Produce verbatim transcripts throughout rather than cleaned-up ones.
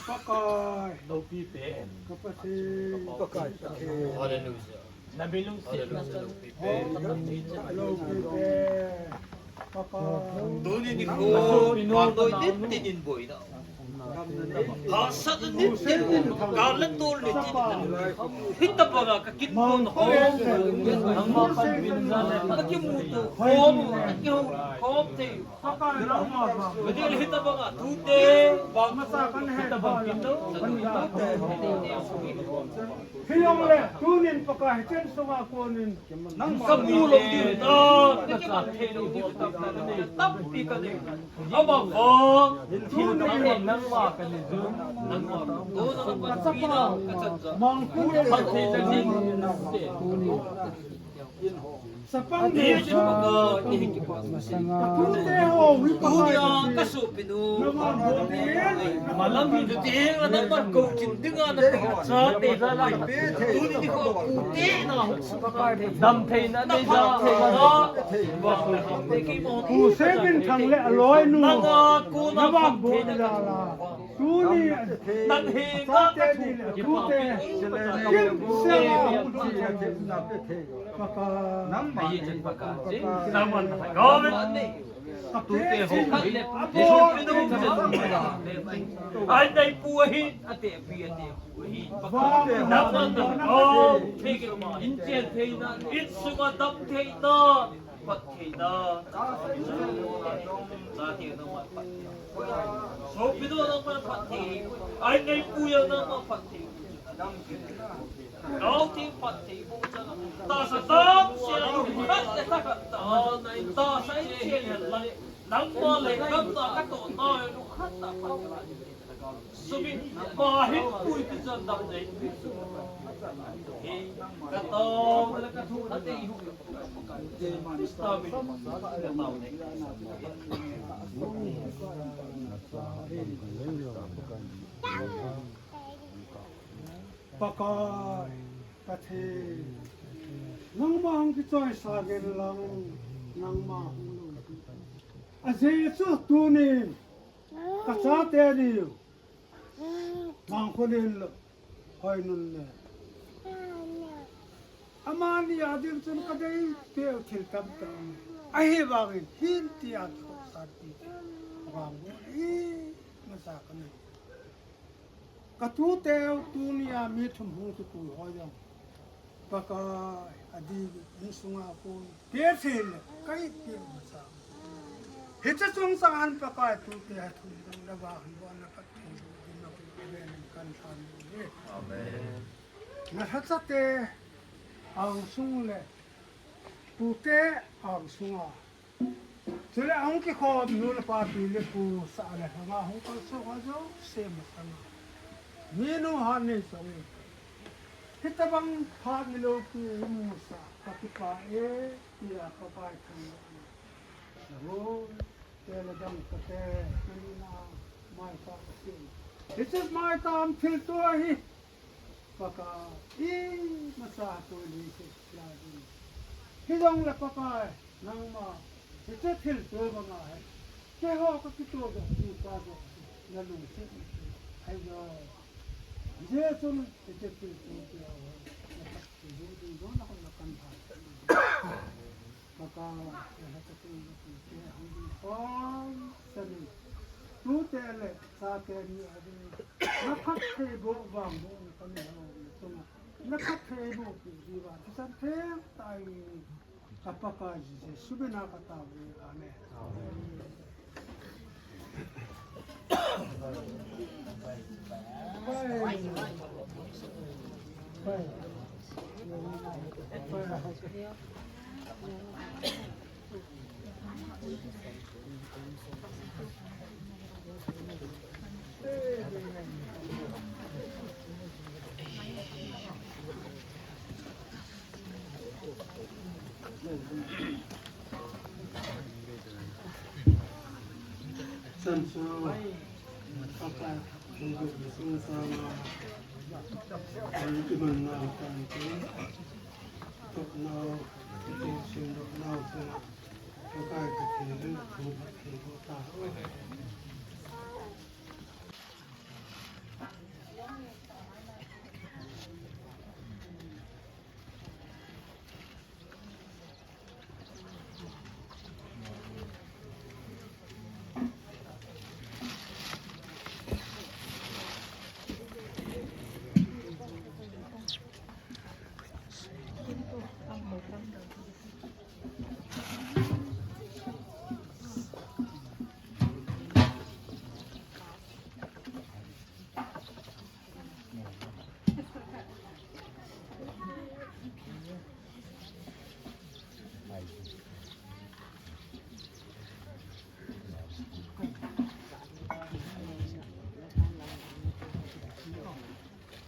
Pakai. Lopi pen. Ka Pathen. Pakai Pathen. Hallelujah. Na bilung si. Hallelujah. Lopi pen. Lopi pen. Pakai. Tuni nikho, vannoi tin tin in boina. Hahsatna nitin, gal le tol nitin. Hitabanga ka kin kon ho. Nangma pan bin ja le. Ka kimuto khom, ka kihou khom thei. Ka dil hitabanga tute, bang hitabang kin do. Hijongle, tunin Pakai, hichen sunga konin. Nang ka mu lou ding ta, ka kiman thei lou ding ta, tampi ka nei. Ama vang, tuni nangma ka nei jun, nangma. Ka chapa, mang ku le. Phat thei na ding. Sapang ni chu ka, ni hi kipa. Tute ho, wi pa. Tunia ka sopinu. Nangma bo ni. Malam hi tu ti, nangma ko chin dinga na ka cha te. Tuni nikho pute na. Damtheina nei ja. Pu Seminthang le aloinu. Navang bol jal a. Tuni. Nang hi chate ni le pute. Kimsel a hung dong. Pakai. Nangma. Nangma. Tute ho. Ai nei pu ahi, ate pi ate pu ahi. Nangma na. Oh, thei ke ma. In chen theina, in sunga damtheina, phattheina. Sopinu nangma phatthei. Ai nei pu jong nangma phatthei. Nau ti phatthei boh chan a. Tahsa tamsel a lungkhat le thakhat tah a. Tahsa in sel hen lang. Nangma le gamna ka tohna lungkhat tah phatthei. Sumi, ma hin pui ti chan dam nei. Hi, ka tao le ka thu na te hu. Krista min. Ka tao nei. Pakai, Pathen, nangma hung kichoisah in lang, nangma hung lungpi. Ajeh chu tunin, ka chate diu, Mangkholen le Hoinun le. Amani a ding chun ka deipeh u thil tamtah um. Ahivangin hin tia kikhohsah ti vang bol hi masa ka nei. Ka tute u tunia mi thum hung kipui ho jong. Pakai, ading in sunga kon. Kei thil le, ka ipeh masa. Hiche chungchang a Pakai tute a thum ding le vang bol na ka thum ding na ku ve nin kan than ding. Amen. Na hachate angsung le tute angsunga. Chule ahung kikhom nu le pa pi le pu sa le lhanga hung kalsong a jouse masanga. Minu hat nei jong. Hitabang phat ni loupi hi musa, ka kipah e, tia ka pai thang. Ho, te le dang ka te, nani na, mai ta ka sin. Hiche mai tam thilto hi. Pakai, imasa tu ni se la din. Hijongle Pakai, nangma, hiche thilto banga hi. Keiho ka kitoh doh, tu ka doh, na lungset na tu. Hai jo. Jesu, hiche thilto keiho, na ka kitoh doh, na ka na kan ha. Pakai, tute le chate ni ading, na phattheiboh vangbohna kani ho, na chunga na phattheiboh pi diuva thisan theng tah in, ka Pakai Jesu mina ka tao e. Amen. Sancho, Pakai, Pakai, Pakai, Pakai,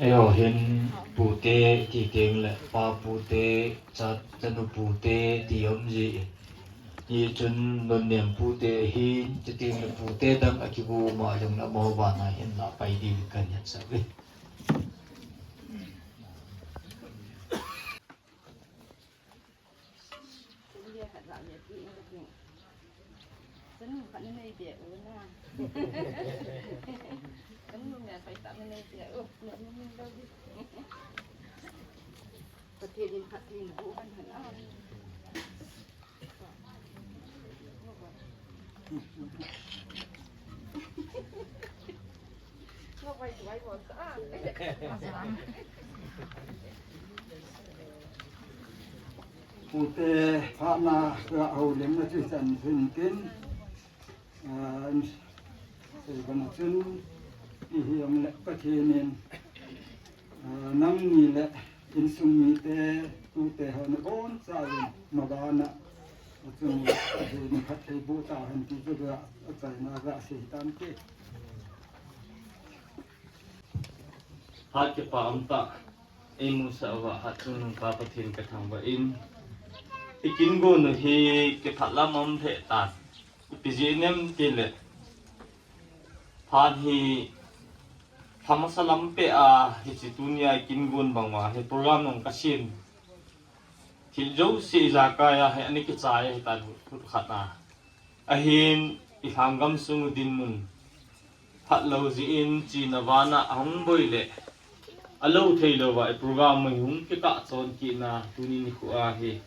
Eiho hin pute ti teng le pa pute, cha, chanu pute ti um ji in. Hichun nunnem pute ahin, chuteng le pute dang akigu ma jong le amaho bana hin la pai ding kan hetsah uve. Pute phatna ka houlimna chu chan hin tin, ah, sei bana chun ihi ang le Pathen in, ah, nangni le insung mite, tute ho nabonchauvin mabana achung Pathen in phattheiboh tauhen ti chu ka achaina ka sei tante. Phat kipa umtah eimusah uva hatchungnung Pa Pathen kathangvah in, ikin gon u hi kiphat lam um lheh tan. Ipi jeh inem tile, phat hi lhamasa lam peh a hiche tunia ikin gon bang uva hi program nung kasem, thil jouse ijakai a hi ana kichai ahitan, khut khat a. Ahin, ilhang gamsung u dinmun phatlou jeh in china vana ahung boi le, alou theilouva i program u hi hung kikah chon kitna tuni nikho a hi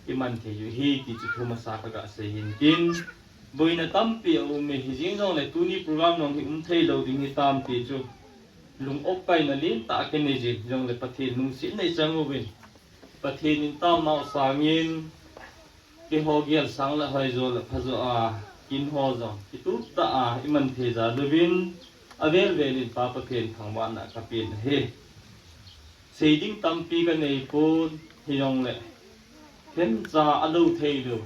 iman thei u hi ti chu thumasa kaga sei hin tin, boina tampi aume, hijeng jongle tuni program jong hi um theilou ding hitam ti chu lung-op kaina lentah akinei jin, jongle Pathen lungsetna ichang uvin, Pathen in taonau sangin, keiho gel sang le hoijo le phajo a, kin ho jong kitup tah a iman thei jal uvin, avel vel in Pa Pathen thangvahna kapen ahi. Sei ding tampi kanei pon, hijongle themcha alou theilou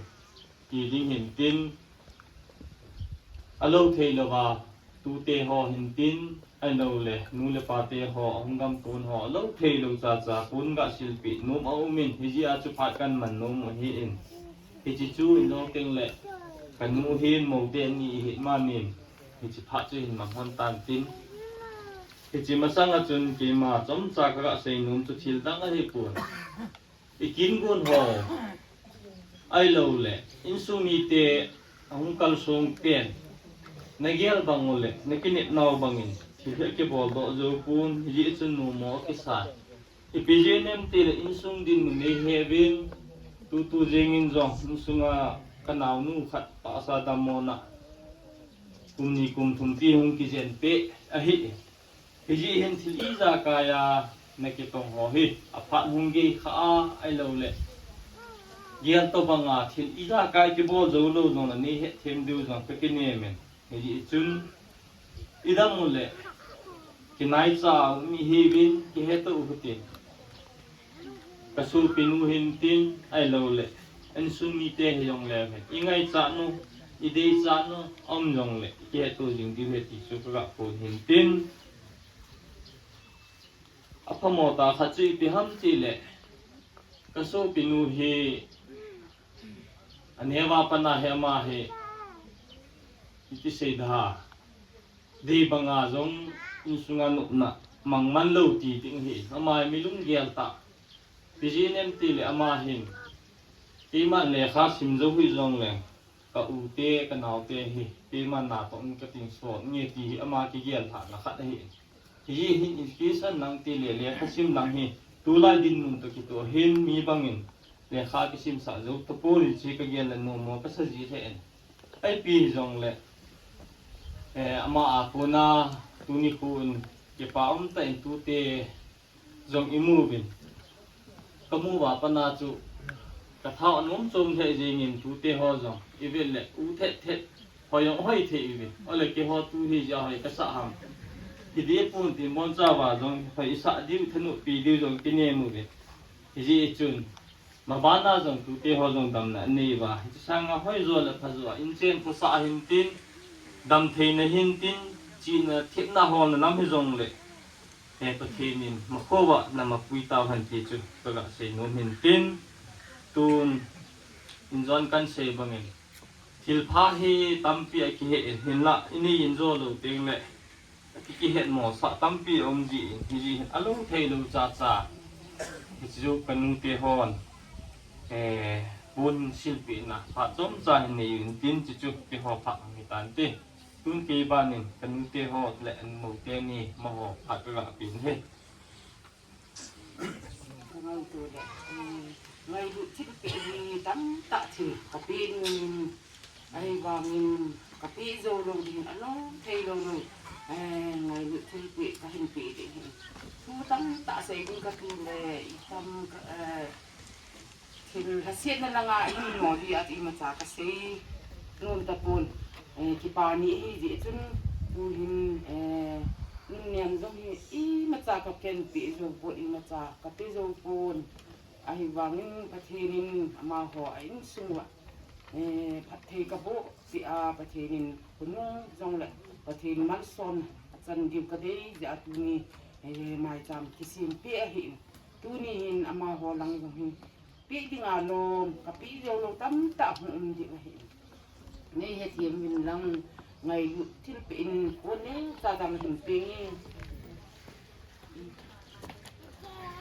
ti ding hin tin, alou theilouva tute ho hin tin, ahiloule nu le pate ho, ahung gam kon ho, alou theilou chacha kon ga silpeh nom aumin, hijeh a chu phat kaman nom u ahin. Hiche chu ilou tengle kanu hin moute ani ihet manin, hiche phat chu hin mang lhon tan tin, hiche masanga chun keima chomcha kaga sei nom chu thil dang ahipon, ikin gon ho, ahiloule insung mite ahung kalsong ten, nagel bang ule nakinepnau bangin thil hi akibol doh jou pon, hijeh chun nomo akisan. Ipi jeh inem tile insung dinmun neihe uvin, tutu jengin jong insunga kanaonu khat tahsa dammona kum ni kum thum ti hung kijen peh ahi. Hijeh hin thil ijakai a nakitong ho hi aphat hung gei kha a, ahiloule gel tobanga thil ijakai kibol jou lou jongle neihet them diu jong kakinem in. Hijeh chun idam ule kinaicha um ihiuvin, kihetto u hitin, kasopinu hin tin, ahiloule insung mite hijongleu hin ingaichat u, ideichat u aum jongle kihetto jing diu ahi ti chu kaga phon hin tin, aphamo tah khat chu ipi ham tile, kasopinu hi aneo a pat a hi ama hi iti sei da, dei banga jong insunga nopna mang man lou ti ding ahi. Ama hi mi lunggel tah. Ipi jeh inem tile ama hin, keiman lekha sim jou hih jongleng, ka u te, ka nao te hi, keiman natoh in ka tingsot nge ti hi ama kigel lhahna khat ahi. Hijeh hin education lang ti le lekha sim lang hi, tulai dinmun toh kitoh hin mi bangin lekha kisimsah jou tapon ti ka gel le nommo ka sa ji lheh in. Ipi hijongle, eh, ama a kona tuni khu in kipa um tah in tute jong i mu uvin. Ka mu uva pat na chu ka thao anom chom lheh jengin tute ho jong i vet le u thet thet hoi jong hoi thei uvin. Ole keiho tu hijeh a hoi ka sah ham. Hi deh pon tin boncha uva jong hoi i sah diu thanop pi diu jong kinem uvin. Hijeh chun, maban a jong tute ho jong damna anei uva. Hiche sanga hoi jo le pha jo a, inchen khosah hin tin, damtheina hin tin, chihna, thepna holna lam hijongle, he Pathen in makhouva na mapui tauhen ti chu ka ga sei nom hin tin, tun, in jong kan sei bangin, thilpha hi tampi a kihe in, hinlah, i nei in jo lou teng le, ki, kihetmosah tampi um ji in, hijeh hin alou thei lou cha cha. Hiche chu ka nute hon, eh, pon silpehna phat chomcha hin nei un tin, hiche chu keiho phat hung hi tan te. Tun kei ban in ka nute ho le amaho teni amaho phat ka ga pen e. Ka ngaitu le, um, ngailut thilpeh hi tamtah thil ka pe nom in, ahivangin ka pe jou lou ding, alou thei lou lou, eh, ngailut thilpeh ka hin pe ding ahi. Thu tamtah sei ding ka ti le, i tam ka, eh, thil lhasetna langa i hin mo di a chu imacha ka sei nom tapon, eh, kipa ni ahi jeh chun, tu hin, eh, Nunnem jong hi imacha ka ken pe jou pon, imacha ka pe jou pon. Ahivangin Pathen in amaho a insung uva, eh, phatthei ka boh jeh a Pathen in khonung jongle Pathen malsomna achan diu ka dei jeh a tuni, eh, maicham kisem peh ahin. Tuni hin amaho lang jong hi pe dinga lom, ka pe jou lou tamtah hung um ding ahi. Nei hethem uvin lang, ngailut thilpeh in kon neocha jong hin pe nge.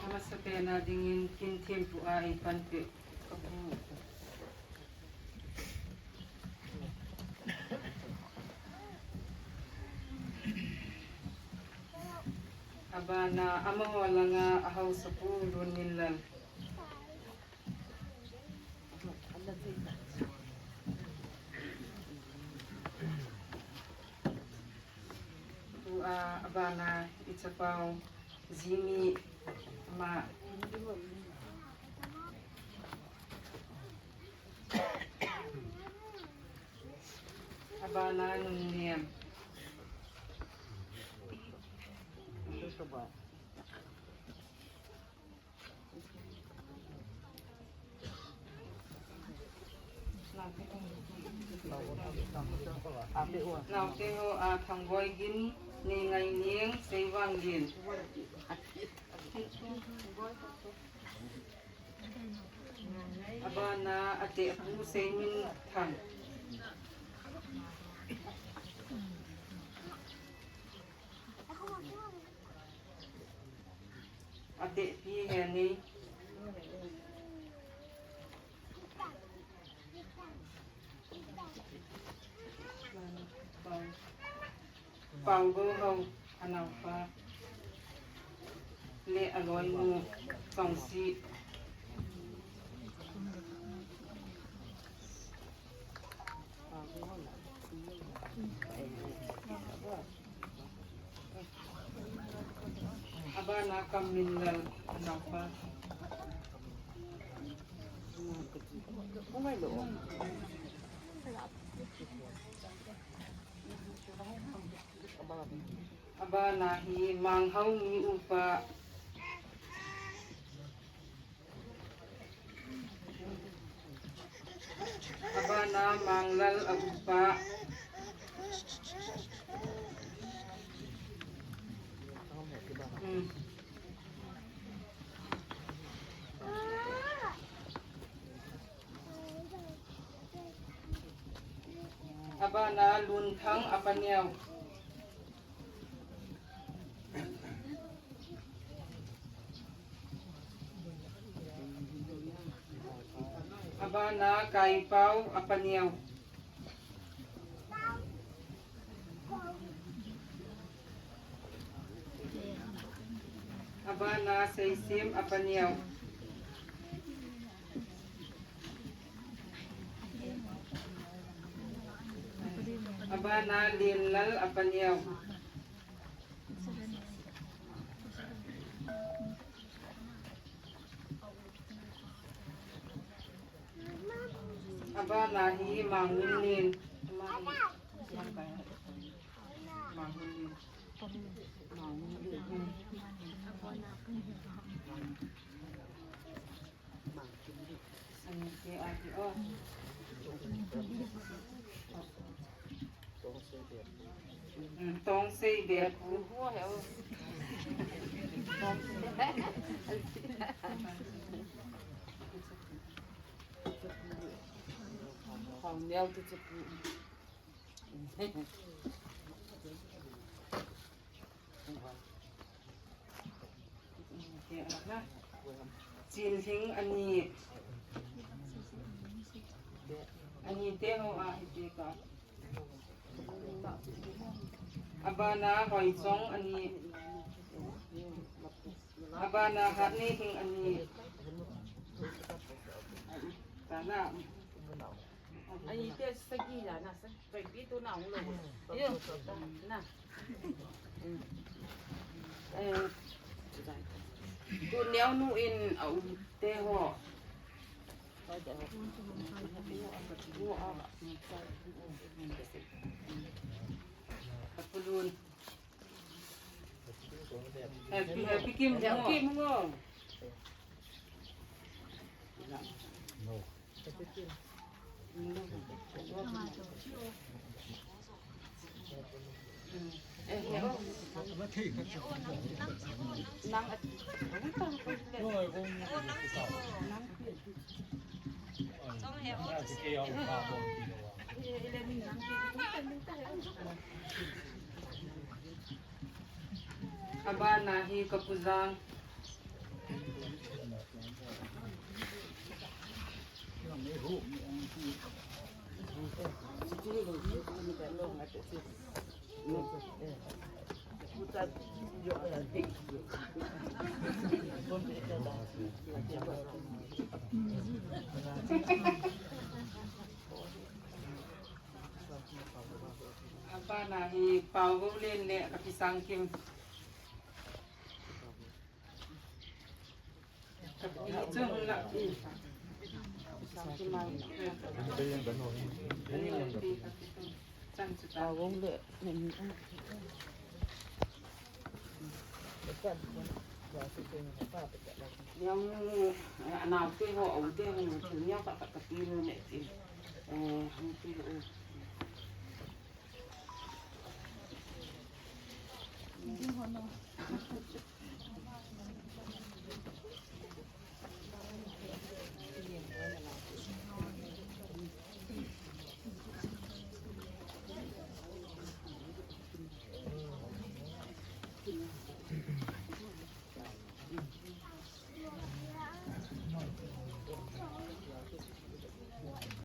Amasapen a dingin kin thempu a eipanpi ka bu. Abana amaho langa ahaosapu Lunminlal. Tua abana ichapau Jimmy ama. Abana Nunnem. Naoteho a Thangboi Gin, Neingainieng, Seivanglien. Abana atehpu Seiminthang. Atehpi Heni. Pau, Pau Gohau, anaopa le aloinu Chongsi. Abana Kamminlal, anaopa. Abana hi Manghau mi upa. Abana Manglal a upa. Hmm. Abana Lunthang a paneo. Abana Kaipau a paneo. Abana Seisim, apa neo. Abana Lenlal, apa neo. Abana hi Mangminlin. Mangminlin. Mangminlin. Tong sei be pu. Hong neo tu chu pu. Chinhing ani. Ani te ho a hi te ka. Abana Hoichong ani. Abana Hatnihing ani. Tana. Ani te sagi la na sa. Pi tu na hung lo. Yo. Na. Eh, tu neo nu in a um te ho. Kapulun. Happy, happy Kim, happy Kim ngo. Abana hi Kapuzang. Abana hi Paogoulen le Kapisang Kim. Yang, eh, anau te ho, au te ho, tu niau ka, ka, ka pi nu ne ti. Eh, hung ti, eh.